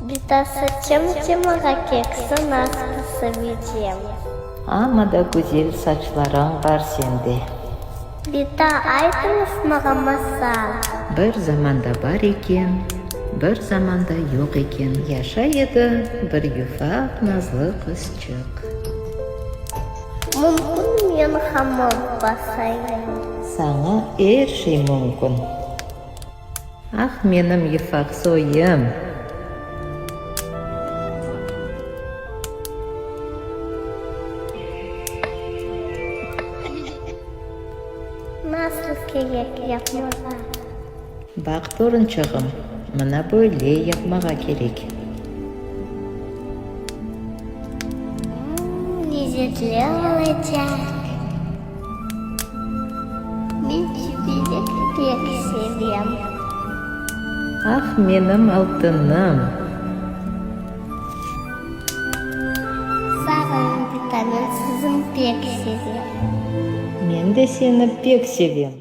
Bita, saçım cemağa keksi nasıl sevecem? Amma da güzel saçlarıñ bar sende. Bita, aytıñız maña masal. Bir zamanda bar eken, bir zamanda yoq eken, yaşay edi bir yufaq nazlı qızçıq. Mümkün men hamam basayım? Saña er şey mümkün. Ah, menim yufaq soyum! Nasıl kerek yapmağa? Baq, torunçığım, mına böyle yapmağa kerek. Mmm, lezetli olacaq! Men çiberek pek sevem. Ah, menim altınım! Sağ oluñ, bita, men sizni pek sevem. Men de seni pek sevem.